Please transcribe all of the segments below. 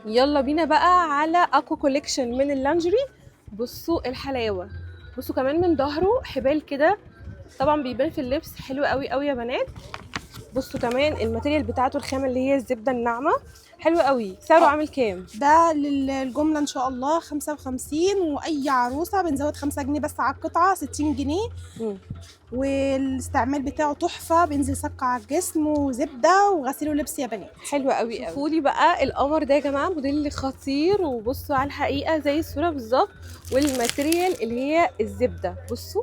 يلا بينا بقى على اقوى collection من اللانجري. بصوا الحلاوة، بصوا كمان من ظهره حبال كده، طبعا بيبان في اللبس حلو قوي قوي يا بنات. بصوا كمان ال material بتاعته، الخامة اللي هي الزبدة الناعمة، حلو قوي. سعره عامل كام؟ ده للجملة ان شاء الله 55، واي عروسه بنزود 5 جنيه بس على القطعة، 60 جنيه. والاستعمال بتاعه تحفة، بينزل صك على الجسم وزبده وغسيل ولبس يا بنات. حلو قوي قوي. شوفوا لي بقى القمر ده يا جماعة، موديل خطير، وبصوا على الحقيقة زي الصورة بالظبط، وال material اللي هي الزبدة، بصوا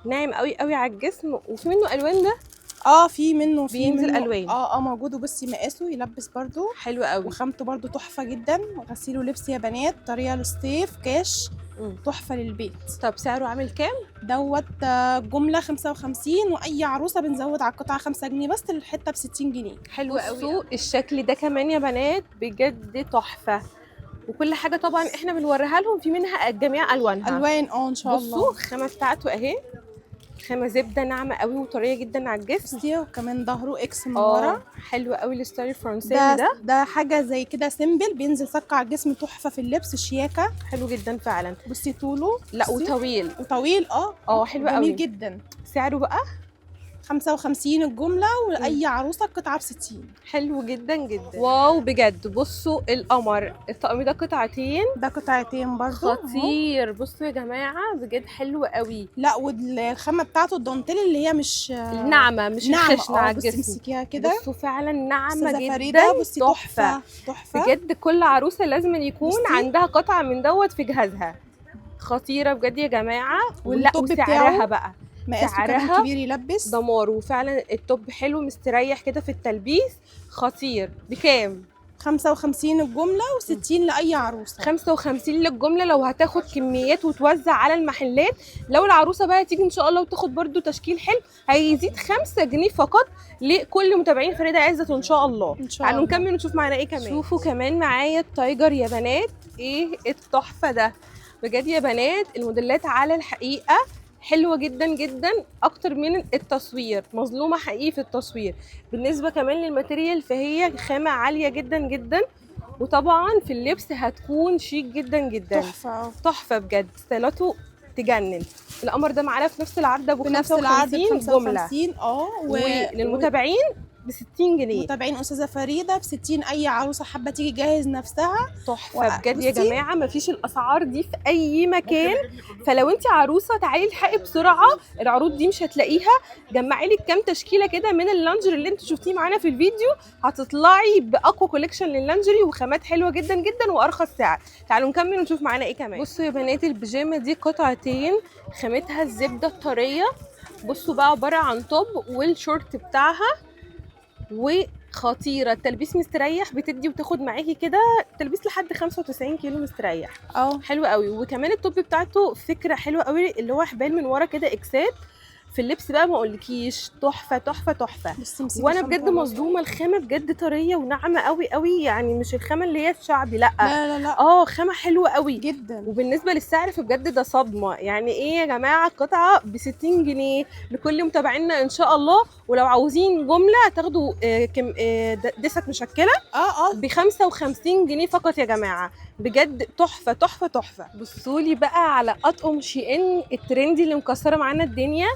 ناعم قوي قوي على الجسم. وفي منه الوان ده؟ في منه، في بينزل منه الوان. موجود. وبصي مقاسه يلبس برضو، حلو قوي، وخامته برضو تحفة جدا. غسيل ولبس يا بنات، طريقه للصيف، كاش، تحفة للبيت. طب سعره عامل كام؟ دوت جملة 55، واي عروسه بنزود على القطعة 5 جنيه بس، الحتة ب 60 جنيه. حلو قوي. بصوا الشكل ده كمان يا بنات بجد تحفة، وكل حاجة طبعا احنا بنوريها لهم في منها جميع الوانها. الوان ان شاء الله. بصوا الخامة بتاعته اهي، خامة زبدة ناعمة قوي وطريه جدا على الجسم. بصي وكمان ظهره X من ورا. حلو قوي ال style الفرنساوي ده ده حاجة زي كده simple، بينزل صك على الجسم، تحفة في اللبس، شياكه. حلو جدا فعلا. بصي طوله. لا بصي. وطويل. وطويل. حلو جميل قوي جدا. سعره بقى 55 الجملة، واي عروسه القطعة ب 60. حلو جدا جدا. wow بجد. بصوا القمر، الطقم ده قطعتين. ده قطعتين برضو أهو. خطير. بصوا يا جماعة بجد حلو قوي. لا والخامه بتاعته الدانتيل اللي هي مش الناعمة مش ناعمة. الخشنة على بصي الجسم. امسكيها كده. بصوا فعلا ناعمة أستاذة جدا. فريدة، بصي تحفة. تحفة تحفة بجد. كل عروسه لازم يكون بصي. عندها قطعه من دوت في جهازها. خطيرة بجد يا جماعة. ولا وال top وسعرها بتاعه بقى مقاسه كمان سعرها كبير يلبس. دمار. وفعلا ال top حلو مستريح كده في التلبيس، خطير. بكام؟ 55 الجملة و60 لاي عروسه. 55 للجملة لو هتاخد كميات وتوزع على المحلات. لو العروسة بقى تيجي ان شاء الله وتاخد برده تشكيل حلو، هيزيد 5 جنيه فقط لكل متابعين فريدة عزت ان شاء الله. ان شاء تعالوا الله. نكمل ونشوف معانا ايه كمان. شوفوا كمان معايا ال tiger يا بنات، ايه التحفة ده بجد يا بنات. الموديلات على الحقيقة حلوة جدا جدا، اكتر من التصوير، مظلومة حقيقي في التصوير. بالنسبة كمان لل material فهي خامة عالية جدا جدا، وطبعا في اللبس هتكون شيك جدا جدا. تحفة. تحفة بجد، ستايلاته تجنن. القمر ده معانا في نفس العرض ابو في نفس العرض 55 جملة، 55. وللمتابعين ب 60 جنيه. متابعين استاذه فريدة ب 60. اي عروسه حابة تيجي تجهز نفسها. تحفة بجد يا بصي. جماعة، مفيش الاسعار دي في اي مكان. فلو انت عروسه تعالي الحقي بسرعة، العروض دي مش هتلاقيها. جمعي لك كام تشكيله كده من اللانجري اللي انت شفتيه معانا في الفيديو، هتطلعي باقوى collection لل lingerie وخامات حلوة جدا جدا وارخص سعر. تعالوا نكمل ونشوف معانا ايه كمان. بصوا يا بنات البيجامه دي قطعتين، خامتها الزبدة الطريه. بصوا بقى عبارة عن top والشورت بتاعها، وخطيرة. التلبيس مستريح، بتدي وتاخد معاكي كده تلبيس لحد 95 كيلو مستريح. حلو قوي. وكمان ال top بتاعته فكرة حلوة قوي، اللي هو حبال من ورا كده اكسات. في اللبس بقى ما اقولكيش، تحفة تحفة تحفة. بصي امسكي وانا الخامة بجد برضه. مصدومة، الخامة بجد طرية وناعمه قوي قوي، يعني مش الخامة اللي هي الشعبي، لا. لا لا لا. خامة حلوة قوي جدا. وبالنسبة للسعر فبجد ده صدمة. يعني ايه يا جماعة قطعه ب 60 جنيه لكل متابعينا ان شاء الله. ولو عاوزين جملة تاخدوا كم دست مشكلة ب 55 جنيه فقط يا جماعة. بجد تحفة تحفة تحفة. بصوا لي بقى على اطقم شي ان ال trendy اللي مكسرة معانا الدنيا،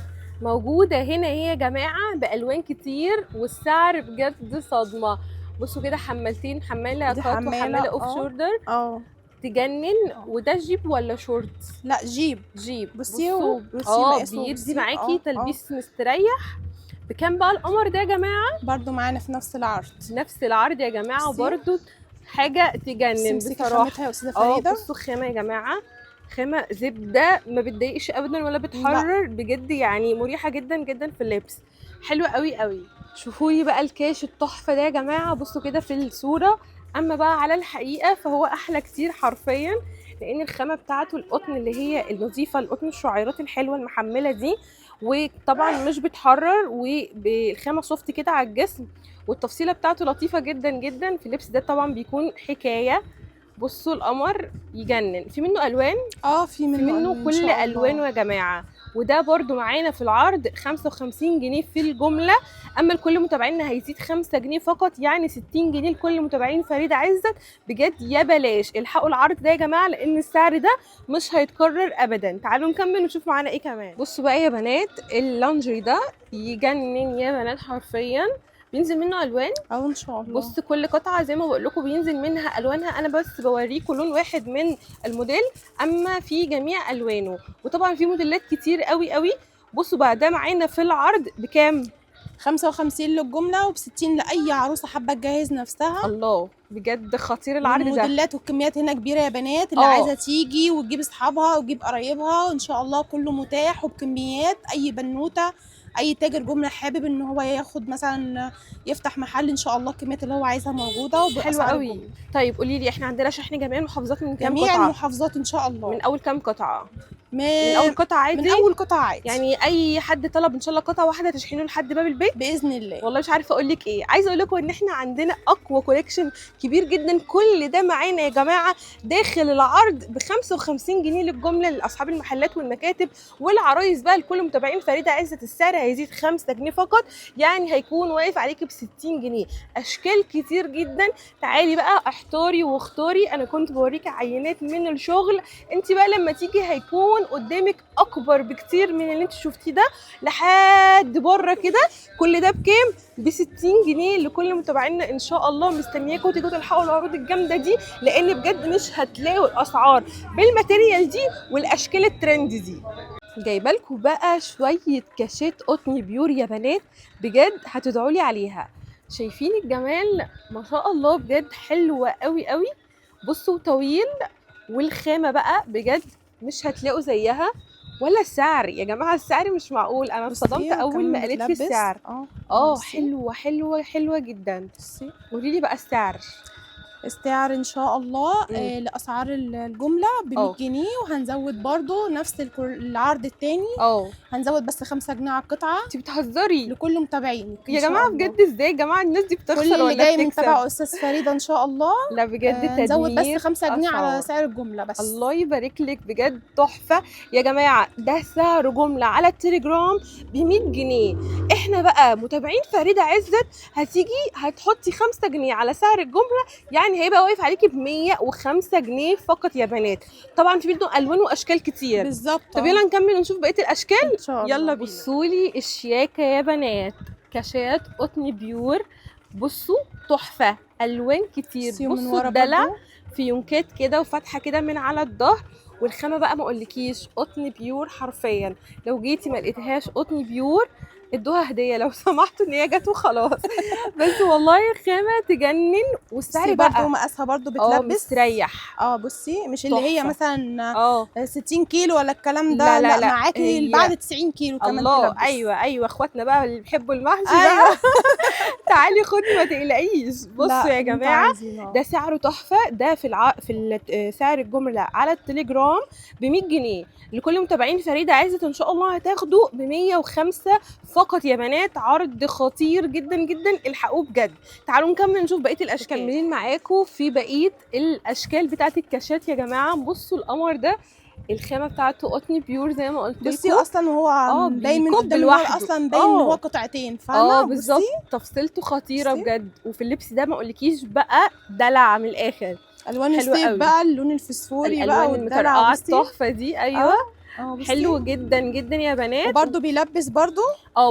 موجودة هنا اهي يا جماعة بالوان كتير، والسعر بجد صدمة. بصوا كده حمالتين، حماله دي cut حمالة، وحماله off shoulder، تجنن. وده جيب ولا شورت؟ لا جيب. جيب. بصي بصوا، وبصي مقاسه بيدي وبصي. معاكي تلبيس مستريح. بكام بقى القمر ده يا جماعة؟ برضو معانا في نفس العرض. نفس العرض يا جماعة، بصي. برضو حاجة بصي تجنن امسكي بصراحة. خامتها يا استاذه فريدة. بصوا خامة يا جماعة، خامة زبدة ما بتضايقش ابدا ولا بتحرر بجد، يعني مريحه جدا جدا في اللبس، حلوة قوي قوي. شوفوا لي بقى الكاش التحفة ده يا جماعة، بصوا كده في الصورة، اما بقى على الحقيقة فهو احلى كتير حرفيا، لان الخامة بتاعته القطن اللي هي النظيفة، القطن الشعيرات الحلوة المحمله دي، وطبعا مش بتحرر، والخامه soft كده على الجسم، والتفصيله بتاعته لطيفة جدا جدا في اللبس ده، طبعا بيكون حكاية. بصوا القمر يجنن، في منه الوان، في منه في منه ألوان إن كل شاء الله. الوانه يا جماعة. وده برده معانا في العرض 55 جنيه في الجملة. اما لكل متابعينا هيزيد 5 جنيه فقط، يعني 60 جنيه لكل متابعين فريدة عزت. بجد يا بلاش، الحقوا العرض ده يا جماعة لان السعر ده مش هيتكرر ابدا. تعالوا نكمل ونشوف معانا ايه كمان. بصوا بقى يا بنات، اللانجري ده يجنن يا بنات حرفيا، بينزل منه الوان. اه ان شاء الله. بص كل قطعه زي ما بقول لكم بينزل منها الوانها، انا بس بوريكم لون واحد من الموديل، اما في جميع الوانه، وطبعا في موديلات كتير قوي قوي. بصوا بقى ده معانا في العرض بكام؟ 55 للجملة وب60 لاي عروسه حابة تجهز نفسها. الله بجد خطير العرض ده. الموديلات والكميات هنا كبيرة يا بنات، اللي عايزه تيجي وتجيب اصحابها وتجيب قرايبها وان شاء الله كله متاح وبكميات. اي بنوته، اي تاجر جملة حابب ان هو ياخد مثلا يفتح محل، ان شاء الله الكميات اللي هو عايزها موجودة. حلوة قوي. طيب قولي لي، احنا عندنا شحن جميع المحافظات من كام قطعه؟ جميع المحافظات ان شاء الله. من اول كام قطعه؟ من اول قطعه عادي؟ من اول قطعه عادي، يعني اي حد طلب ان شاء الله قطعه واحدة تشحنه لحد باب البيت باذن الله. والله مش عارفه اقول لك ايه، عايزه اقول لكم ان احنا عندنا اقوى collection كبير جدا، كل ده معانا يا جماعة داخل العرض ب 55 جنيه للجملة لاصحاب المحلات والمكاتب والعرايس بقى. لكل متابعين فريدة عزت السعر هيزيد 5 جنيه فقط، يعني هيكون واقف عليكي ب 60 جنيه. اشكال كتير جدا، تعالي بقى احتاري واختاري. انا كنت بوريكي عينات من الشغل، انت بقى لما تيجي هيكون قدامك اكبر بكتير من اللي انت شفتيه ده لحد بره كده. كل ده بكام؟ ب 60 جنيه لكل متابعينا ان شاء الله. مستنياكم تيجوا تلحقوا العروض الجامدة دي، لان بجد مش هتلاقوا الاسعار بال material دي والاشكال الترند دي. جايبه لكم بقى شوية كاشات قطن pure يا بنات، بجد هتدعوا لي عليها. شايفين الجمال؟ ما شاء الله بجد حلوة قوي قوي. بصوا طويل، والخامه بقى بجد مش هتلاقوا زيها ولا السعر يا جماعة. السعر مش معقول، انا اتصدمت اول ما قالت لي السعر. حلوة حلوة حلوة جدا. قولي لي بقى السعر. السعر ان شاء الله لاسعار الجملة ب 100 جنيه، وهنزود برضو نفس العرض الثاني. هنزود بس 5 جنيه على القطعة. انت بتهزري؟ لكل متابعينك يا جماعة بجد. ازاي يا جماعة الناس دي بتخسر ولا بتكسب؟ كل اللي جاي من تبع استاذ فريدة ان شاء الله. لا بجد نزود بس 5 جنيه على سعر الجملة بس. الله يبارك لك بجد تحفة يا جماعة. ده سعر جملة على التليجرام ب 100 جنيه. احنا بقى متابعين فريدة عزت هتيجي هتحطي 5 جنيه على سعر الجملة، يعني هيبقى واقف عليكي ب 105 جنيه فقط يا بنات. طبعا في منه الوان واشكال كتير. بالظبط. طب يلا نكمل ونشوف بقية الاشكال ان شاء الله. يلا بصوا لي الشياكه يا بنات، كاشات قطن pure. بصوا تحفة، الوان كتير. بصوا الدلع، فيونكات كده وفاتحه كده من على الظهر، والخامه بقى ما اقولكيش قطن pure حرفيا. لو جيتي ما لقيتهاش قطن pure ادوها هديه لو سمحتوا، ان هي جت وخلاص. بس والله خامة تجنن، والسعر بقى برضه مقاسها برضه بتلبس مستريح. بصي مش اللي هي مثلا 60 كيلو ولا الكلام ده. لا لا لا، معاكي بعد 90 كيلو كمان الله. ايوه ايوه، اخواتنا بقى اللي بيحبوا المحشي بقى. تعالي خدي ما تقلقيش. بصوا يا جماعة ده سعره تحفة. ده في سعر الجملة على التليجرام ب 100 جنيه. لكل متابعين فريدة عزت ان شاء الله هتاخدوا ب 105 فقط يا بنات. عرض خطير جدا جدا، الحقوه بجد. تعالوا نكمل نشوف بقية الاشكال. مكملين معاكم في بقية الاشكال بتاعه الكاشات يا جماعة. بصوا القمر ده، الخامة بتاعته قطن pure زي ما قلت لكم. بصي اصلا هو باين من قدام النار، اصلا باين ان هو قطعتين، فاهمه؟ بالظبط. تفصيلته خطيرة بجد. وفي اللبس ده ما اقولكيش بقى دلع من الاخر. الوان الصيف بقى، اللون الفسفوري بقى والدلع التحفة دي. ايوه حلو جدا جدا يا بنات. وبرده بيلبس برده.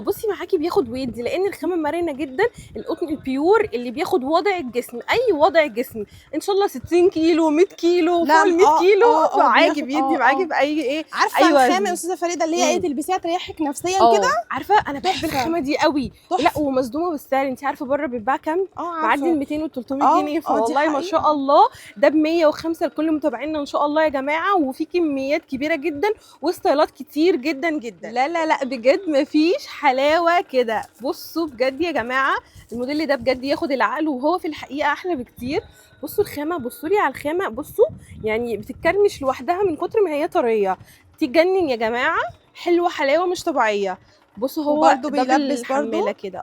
بصي معاكي بياخد ويدي، لان الخامة مرنه جدا. القطن ال pure اللي بياخد وضع الجسم، اي وضع الجسم ان شاء الله 60 كيلو 100 كيلو فوق ال 100 كيلو معاكي، بيدي معاكي في اي ايه. عارفه أيوة الخامة يا استاذه فريدة اللي هي ايه تلبسيها تريحك نفسيا كده. عارفه انا بحب الخامة دي قوي. لا ومصدومه بالسعر. انت عارفه بره بيتباع كام؟ معدي ال 200 و 300 جنيه. فوالله ما شاء الله ده ب 105 لكل متابعينا ان شاء الله يا جماعة. وفي كميات كبيرة جدا وستايلات كتير جدا جدا. لا لا لا بجد مفيش حلاوة كده. بصوا بجد يا جماعة الموديل ده بجد ياخد العقل، وهو في الحقيقة احلى بكتير. بصوا الخامة، بصوا لي على الخامة، بصوا يعني بتتكرمش لوحدها من كتر ما هي طرية، تجنن يا جماعة. حلوة حلاوة مش طبيعية. بصوا هو برضه بيلبس برضه كده.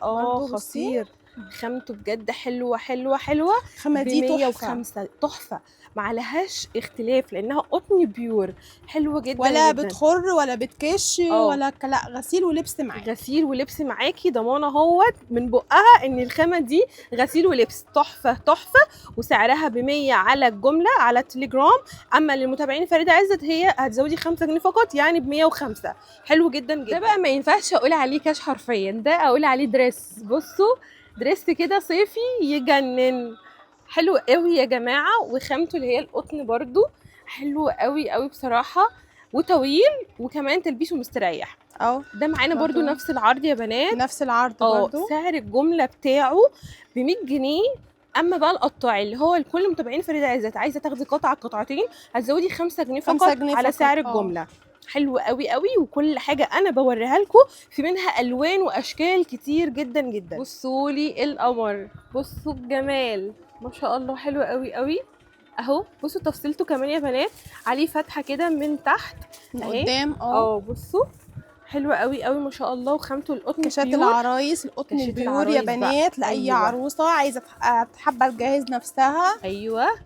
خطير. خامته بجد حلوة حلوة حلوة. الخامة ب دي تحفة. 105 تحفة، ما عليهاش اختلاف لانها قطن pure، حلوة جدا ولا جدا. بتخر ولا بتكش ولا لا، غسيل ولبس معاكي. غسيل ولبس معاكي، ضمانه اهوت من بقها ان الخامة دي غسيل ولبس، تحفة تحفة. وسعرها ب 100 على الجملة على التليجرام. اما للمتابعين فريدة عزت هي هتزودي 5 جنيه فقط، يعني ب 105. حلو جدا جدا. ده بقى ما ينفعش اقول عليه كاش حرفيا، ده اقول عليه dress. بصوا dress كده صيفي يجنن، حلو قوي يا جماعة. وخامته اللي هي القطن برضو حلو قوي قوي بصراحة، وطويل، وكمان تلبيسه مستريح. ده معانا برضو نفس العرض يا بنات، نفس العرض برضو. سعر الجملة بتاعه ب 100 جنيه. اما بقى القطاعي اللي هو لكل متابعين فريدة عزت، عايزه تاخدي قطعه قطعتين هتزودي 5 جنيه فقط 5 جنيه على فقط. سعر الجملة. حلو قوي قوي. وكل حاجة انا بوريها لكم في منها الوان واشكال كتير جدا جدا. بصوا لي القمر، بصوا الجمال، ما شاء الله حلو قوي قوي اهو. بصوا تفصيلته كمان يا بنات، عليه فتحه كده من تحت من أهي. قدام. بصوا حلوة قوي قوي ما شاء الله. وخامته القطن كاشات pure. العرايس، القطن كاشات ال pure يا العرايس بقى. بنات، لاي عروسه عايزه حابة تجهز نفسها.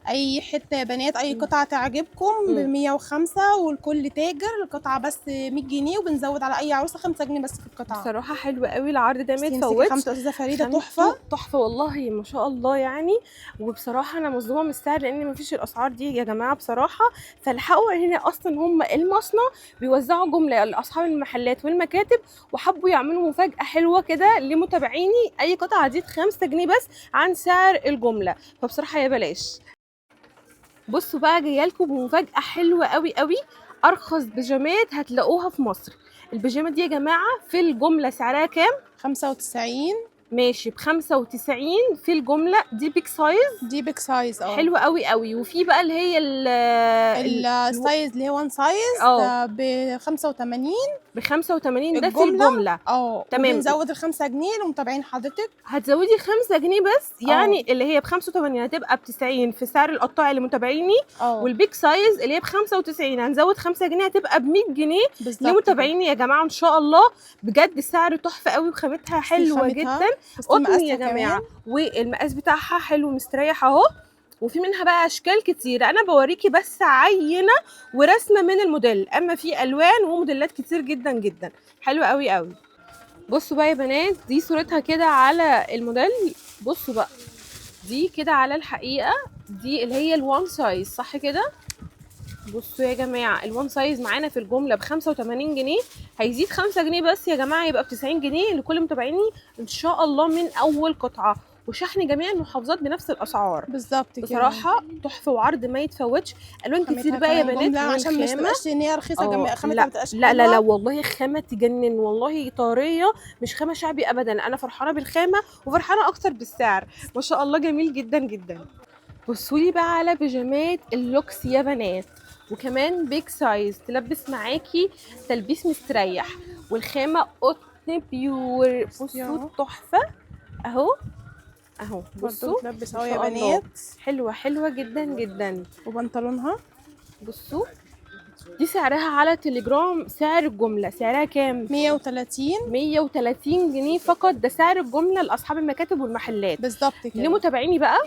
اي حتة يا بنات، اي قطعه تعجبكم ب 105، والكل تاجر القطعة بس 100 جنيه، وبنزود على اي عروسه 5 جنيه بس في القطعة. بصراحة حلوة قوي العرض ده، ما بس امسكي يتفوتش. خامته استاذه فريدة خامته تحفة تحفة والله ما شاء الله يعني. وبصراحة انا مصدومة من السعر، لان ما فيش الاسعار دي يا جماعة بصراحة. فالحقوا هنا اصلا هم المصنع بيوزعوا جملة لاصحاب المحلات والمكاتب، وحبوا يعملوا مفاجاة حلوة كده لمتابعيني، اي قطعه هتزيد 5 جنيه بس عن سعر الجملة. فبصراحة يا بلاش. بصوا بقى جاية لكم بمفاجاه حلوة قوي قوي، ارخص بيجامات هتلاقوها في مصر. البيجامه دي يا جماعة في الجملة سعرها كام؟ 95. ماشي، ب 95 في الجملة. دي big size، دي big size. حلوة قوي قوي. وفي بقى اللي هي ال size اللي هو 1 size ب 85. ب 85 ده في الجملة. الجملة. تمام. وبنزود ال 5 جنيه لمتابعين حضرتك. هتزودي 5 جنيه بس، يعني اللي هي ب 85 هتبقى ب 90 في سعر القطاعي لمتابعيني. وال big size اللي هي ب 95 هنزود 5 جنيه هتبقى ب 100 جنيه بالظبط كده. لمتابعيني يا جماعة ان شاء الله. بجد السعر تحفة قوي، وخامتها حلوة خامتها. جدا، بس قطن مقاسها يا جماعة، كمان. والمقاس بتاعها حلو مستريح اهو. وفي منها بقى اشكال كتير، انا بوريكي بس عينه ورسمه من الموديل، اما في الوان وموديلات كتير جدا جدا، حلوة قوي قوي. بصوا بقى يا بنات، دي صورتها كده على الموديل. بصوا بقى دي كده على الحقيقة، دي اللي هي ال one size صح كده؟ بصوا يا جماعة ال one size معانا في الجملة ب 85 جنيه، هيزيد 5 جنيه بس يا جماعة، يبقى ب 90 جنيه لكل متابعيني ان شاء الله من اول قطعه، وشحن جميع المحافظات بنفس الاسعار. بالظبط كده. بصراحة تحفة وعرض ما يتفوتش. الوان كتير خامتها بقى يا كمان بنات، جملة عشان مش والخامة. تبقاش ان هي رخيصة، خامتها لا ما بتبقاش لا لا لا حلوة. والله خامة تجنن والله، طرية، مش خامة شعبي ابدا. انا فرحانة بالخامه وفرحانه اكتر بالسعر، ما شاء الله جميل جدا جدا. بصوا لي بقى على بيجامات اللوكس يا بنات، وكمان big size تلبس معاكي تلبيس مستريح، والخامه قطن pure. بصوا تحفة اهو اهو. برضه بصوا بتلبس ما اهو يا شاء الله. بنات. حلوة حلوة جدا جدا. وبنطلونها بصوا دي سعرها على تليجرام سعر الجملة، سعرها كام؟ 130. 130 جنيه فقط، ده سعر الجملة لاصحاب المكاتب والمحلات. بالظبط كده. لمتابعيني بقى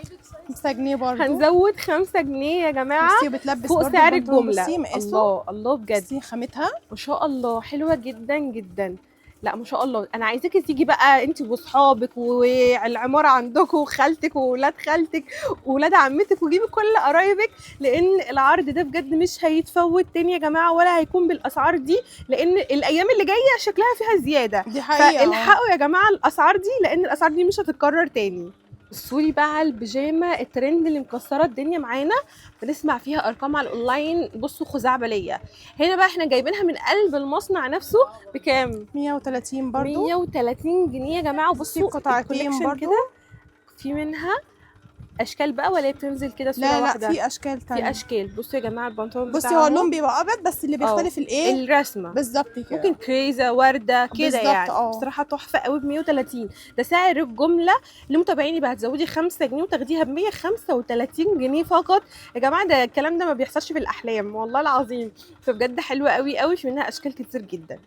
5 جنيه برضه، هنزود 5 جنيه يا جماعة بصي بتلبس فوق برضه سعر البنطلون. الجملة. بصي مقاسه. الله الله بجد، بصي خامتها ما شاء الله حلوة جدا جدا. لا ما شاء الله، انا عايزاكي تيجي بقى انت واصحابك والعماره عندكم وخالتك وولاد خالتك وولاد عمتك، وجيبي كل قرايبك، لان العرض ده بجد مش هيتفوت تاني يا جماعة، ولا هيكون بالاسعار دي، لان الايام اللي جاية شكلها فيها زيادة. دي حقيقة. فالحقوا يا جماعة الاسعار دي، لان الاسعار دي مش هتتكرر تاني. بصوا لي بقى على البيجامه الترند اللي مكسرة الدنيا معانا، بنسمع فيها ارقام على الاونلاين، بصوا خزعبليه. هنا بقى احنا جايبينها من قلب المصنع نفسه بكام؟ 130 برضو. 130 جنيه يا جماعة. وبصوا قطعتين ال collection برضو. كده في منها اشكال بقى ولا هي بتنزل كده صوره لا لا واحدة؟ في اشكال في تانية. اشكال. بصوا يا جماعة البنطلون بصي بتاعها هو اللون بيبقى ابيض، بس اللي بيختلف الايه الرسمة بالظبط كده، ممكن كريزه ورده كده بالظبط، يعني. بصراحة تحفة قوي ب 130، ده سعر الجملة. لمتابعيني بقى هتزودي 5 جنيه وتاخديها ب 135 جنيه فقط يا جماعة. ده الكلام ده ما بيحصلش في الاحلام والله العظيم. فبجد حلوة قوي قوي، في منها اشكال كتير جدا.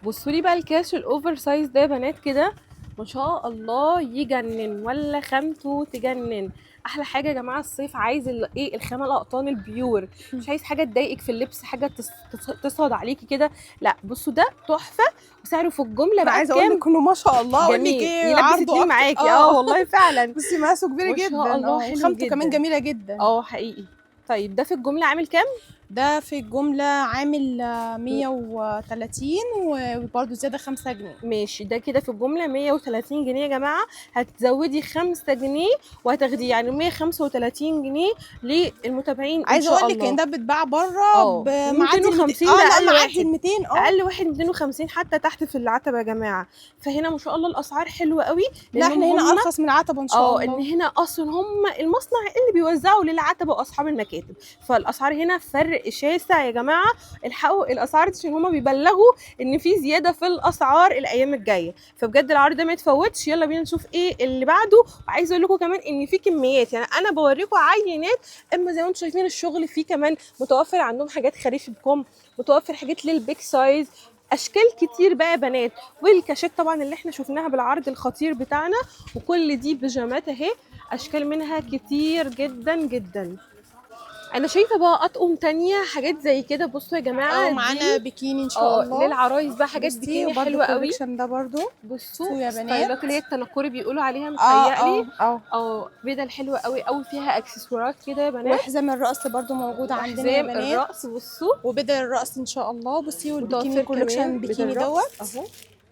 بصوا لي بقى الكاش ال oversize ده يا بنات كده، ما شاء الله يجنن، ولا خامته تجنن. احلى حاجة يا جماعة الصيف عايز ايه الخامة القطان ال pure، مش عايز حاجة تضايقك في اللبس، حاجة تصهد عليكي كده. لا بصوا ده تحفة، وسعره في الجملة بقى عايزه اقول لك انه ما شاء الله، اقول لك ايه، يلبس اتنين معاكي. والله فعلا. بصي مقاسه كبير جدا، ما شاء الله حلو وخامته كمان جميلة جدا. حقيقي. طيب ده في الجملة عامل كام؟ ده في الجملة عامل 130 وبرده زيادة 5 جنيه. ماشي، ده كده في الجملة 130 جنيه يا جماعة، هتزودي 5 جنيه وهتاخديه، يعني 135 جنيه للمتابعين. عايزة اقول لك ان ده بيتباع بره ب 250، ده اقل واحد 200، اقل واحد 250 حتى تحت في العتبة يا جماعة. فهنا ما شاء الله الاسعار حلوة قوي. لا احنا هنا ارخص من العتبة ان شاء الله. ان هنا اصلا هم المصنع اللي بيوزعوا للعتبة واصحاب المكاتب، فالاسعار هنا فرق شاسع يا جماعة. الحقوا الاسعار دي عشان هما بيبلغوا ان في زيادة في الاسعار الايام الجاية، فبجد العرض ده ما يتفوتش. يلا بينا نشوف ايه اللي بعده. وعايزه اقول لكم كمان ان في كميات، يعني انا بوريكم عينات، اما زي ما انتم شايفين الشغل فيه كمان متوفر عندهم حاجات خريفي بكم، متوفر حاجات لل big size، اشكال كتير بقى يا بنات. والكاشات طبعا اللي احنا شفناها بالعرض الخطير بتاعنا، وكل دي بيجامات اهي، اشكال منها كتير جدا جدا. انا شايفه بقى اطقم تانية حاجات زي كده. بصوا يا جماعة معانا بيكيني ان شاء الله للعرايس بقى، حاجات بيكيني حلوة قوي. ال collection ده برده بصوا يا بنات، ستايلات اللي هي التنكري بيقولوا عليها، متهيألي بدل حلوة قوي قوي، فيها اكسسوارات كده يا بنات. وحزام الرأس برده موجود عندنا يا بنات، الرأس بصوا، وبدل الرأس ان شاء الله. بصي والبيكيني collection بيكيني دوت اهو.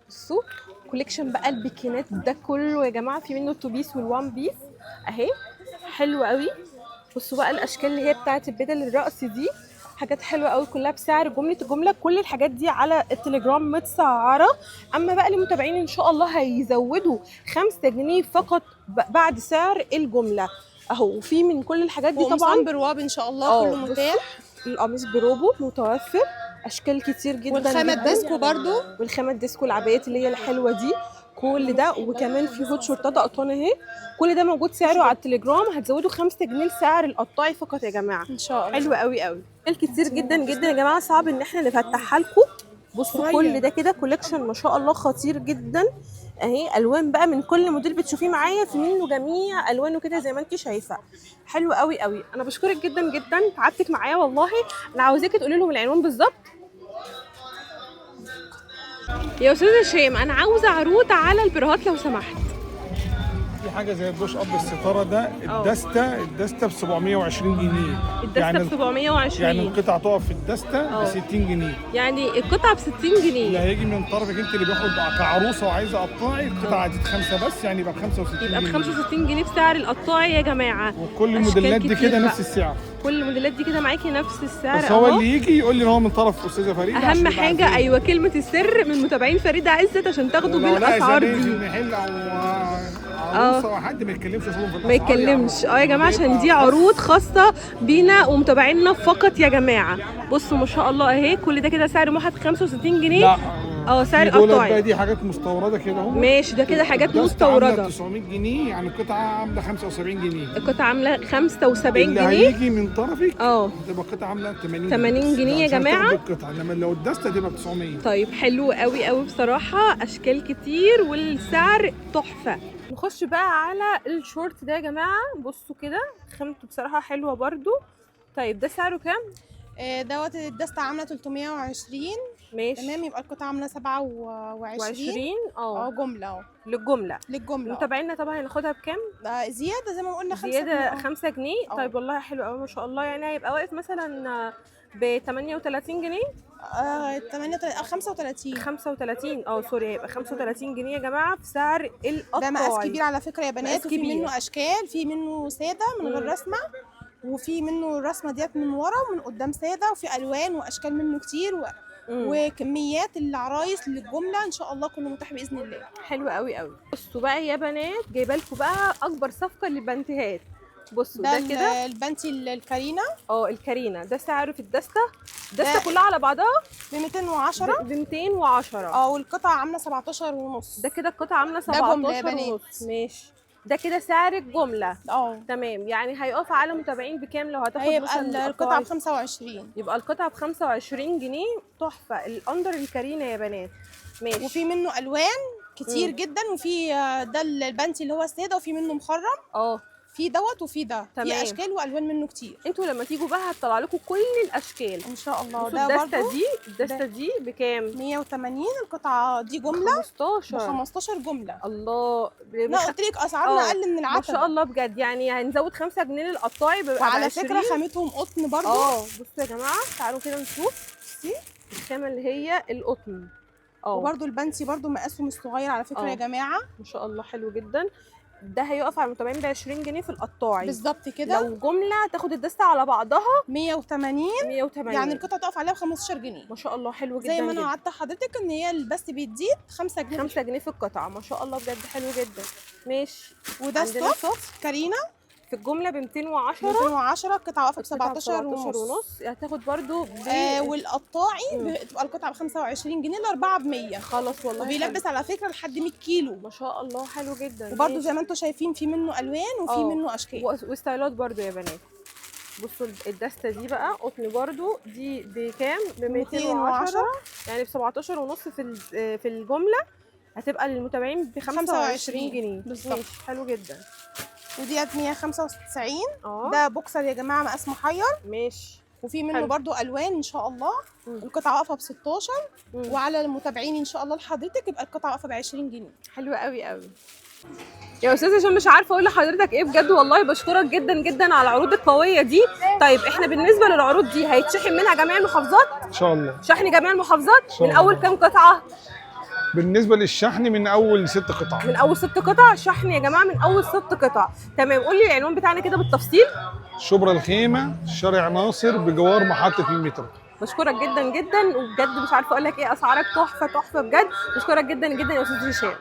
بصوا collection بقى البيكينات ده كله يا جماعة، في منه ال two piece وال one piece اهي، حلوة قوي. بصوا بقى الاشكال اللي هي بتاعت البدل الرأس دي، حاجات حلوة قوي كلها بسعر جملة الجملة. كل الحاجات دي على التليجرام متسعره. اما بقى المتابعين ان شاء الله هيزودوا 5 جنيه فقط بعد سعر الجملة اهو. وفي من كل الحاجات دي طبعا برواب ان شاء الله كله متاح. القميص بروبو متوفر، اشكال كتير جدا. والخامه الديسكو برده، والخامه الديسكو، العبايات اللي هي الحلوة دي، كل ده. وكمان في hot شورتات قطن اهي، كل ده موجود سعره على التليجرام. هتزودوا 5 جنيه لسعر القطاعي فقط يا جماعة ان شاء الله. حلو قوي قوي، كتير جدا جدا يا جماعة، صعب ان احنا نفتحها لكم. بصوا كل ده كده collection ما شاء الله خطير جدا اهي، الوان بقى من كل موديل بتشوفيه معايا، في منه جميع الوانه كده زي ما انت شايفه، حلو قوي قوي. انا بشكرك جدا جدا، تعبتك معايا والله. انا عاوزاكي تقولي لهم العنوان بالظبط يا استاذه هشام. انا عاوزه عروض على البراهات لو سمحت. في حاجة زي ال push up الستارة ده، الدسته ب 720 جنيه. الدسته يعني ب 720، يعني القطعة تقف في الدسته ب 60 جنيه، يعني القطعة ب 60 جنيه. اللي هيجي من طرفك انت اللي بياخد كعروسه وعايزه قطاعي، القطعة هتزيد 5 بس، يعني يبقى ب 65 جنيه. يبقى ب 65 جنيه بسعر القطاعي يا جماعة. وكل الموديلات دي كده نفس السعر، كل الموديلات دي كده معاكي نفس السعر. بس هو اللي يجي يقول لي ان هو من طرف استاذه فريدة، اهم حاجة. ايوه كلمة السر من متابعين فريدة عزت عشان تاخدوا بالاسعار دي. المحل او عروسه حد ما يتكلمش ما يتكلمش يا جماعة، عشان دي عروض خاصة بينا ومتابعينا فقط يا جماعة. بصوا ما شاء الله اهي، كل ده كده سعر موحد 65 جنيه. لا سعر القطاعي. دي حاجات مستورده كده اهو. ماشي، ده كده حاجات مستورده. 900 جنيه، يعني القطعة عامله 75 جنيه. القطعة عامله 75 جنيه. اللي هيجي من طرفك تبقى القطعة عامله 80 جنيه يا جماعة القطعة، انما لو الدسته تبقى 900. طيب حلو قوي قوي بصراحة، اشكال كتير والسعر تحفة. نخش بقى على الشورت ده يا جماعة. بصوا كده خامته بصراحة حلوة برده. طيب ده سعره كام؟ دوت الدسته عامله 320. ماشي تمام، يبقى القطعة عامله 27. جملة اهو، للجملة. للجملة متابعينا طبعا هناخدها بكام؟ زيادة زي ما قلنا 5 زيادة 5 جنيه. طيب والله حلو قوي ما شاء الله، يعني هيبقى واقف مثلا ب 38 جنيه. 35 35 sorry، هيبقى 35 جنيه يا جماعة في سعر القطاعي. ده مقاس كبير على فكرة يا بنات، وفي منه اشكال، في منه ساده من غير رسمه، وفي منه الرسمة ديت من ورا ومن قدام ساده، وفي الوان واشكال منه كتير وكميات العرايس للجملة ان شاء الله كله متاح باذن الله. حلو قوي قوي. بصوا بقى يا بنات، جايبه لكم بقى اكبر صفقة للبنتيهات. بصوا ده كده البنتي الكارينا. الكارينا ده سعره في الدسته، الدسته كلها على بعضها ب 210. ب 210. والقطعه عامله 17 ونص. ده كده القطعة عامله 17 ونص. ماشي، ده كده سعر الجملة. تمام، يعني هيقف على متابعين بكام لو هتاخد؟ هيبقى القطعة ب 25. يبقى القطعة ب 25 جنيه. تحفة ال under الكارينا يا بنات. ماشي، وفي منه الوان. كتير جدا. وفي ده البنتي اللي هو السادة، وفي منه مخرم. في دوت وفي ده. تمام. في اشكال والوان منه كتير. انتوا لما تيجوا بقى هتطلع لكم كل الاشكال ان شاء الله. بصوا ده الدسته برضو دي، الدسته دي بكام؟ 180 القطعة دي جملة، ب 15. 15 جملة. الله. لا قلت لك اسعارنا اقل من ما العتبة. شاء الله بجد، يعني هنزود 5 جنيه للقطاعي بيبقى وعلى ب 20. فكرة خامتهم قطن برضو. بصوا يا جماعة، تعالوا كده نشوف بصي الخامة اللي هي القطن. وبرضو البنسي برضو مقاسهم الصغير على فكرة يا جماعة. ما شاء الله حلو جدا. ده هيقف على المتابعين ب 20 جنيه في القطاعي بالظبط كده. لو جملة تاخد الدستة على بعضها 180، 180، يعني القطعة تقف عليها ب 15 جنيه. ما شاء الله حلو جدا. زي ما انا جدا. وعدت حضرتك ان هي بس بتزيد 5 جنيه. 5 جنيه في القطعة، ما شاء الله بجد حلو جدا. ماشي. وده عندنا soft كارينا في الجملة ب 210. 210 القطعة واقفة ب القطعة ب 17 ونص. ونص. هتاخد برضو ب والقطاعي بتبقى القطعة ب 25 جنيه، الاربعة ب 100. خلاص والله وبيلبس على فكرة لحد 100 كيلو. ما شاء الله حلو جدا. وبرده زي ما انتم شايفين في منه الوان وفي منه اشكال وستايلات برضو يا بنات. بصوا الدسته دي بقى قطن برضو، دي بكام؟ ب 210، يعني ب 17 ونص في الجملة، هتبقى للمتابعين ب 25 جنيه بالظبط. حلو جدا. وديت 195. ده بوكسر يا جماعة مقاس محير. ماشي. وفي منه برضو الوان ان شاء الله. القطعة واقفة ب 16. وعلى المتابعين ان شاء الله لحضرتك يبقى القطعة واقفة ب 20 جنيه. حلوة قوي قوي يا استاذ هشام، مش عارفه اقول لحضرتك ايه بجد والله. بشكرك جدا جدا على العروض القوية دي. طيب احنا بالنسبة للعروض دي هيتشحن منها جميع المحافظات؟ ان شاء الله. شحن جميع المحافظات شاء من اول الله. كام قطعه؟ بالنسبة للشحن من اول 6 قطع. من اول 6 قطع شحن يا جماعة، من اول 6 قطع. تمام. قول لي العنوان بتاعنا كده بالتفصيل. شبرا الخيمة، شارع ناصر، بجوار محطة المترو. بشكرك جدا جدا، وبجد مش عارفه اقول لك ايه، اسعارك تحفة تحفة بجد. بشكرك جدا جدا يا استاذ هشام.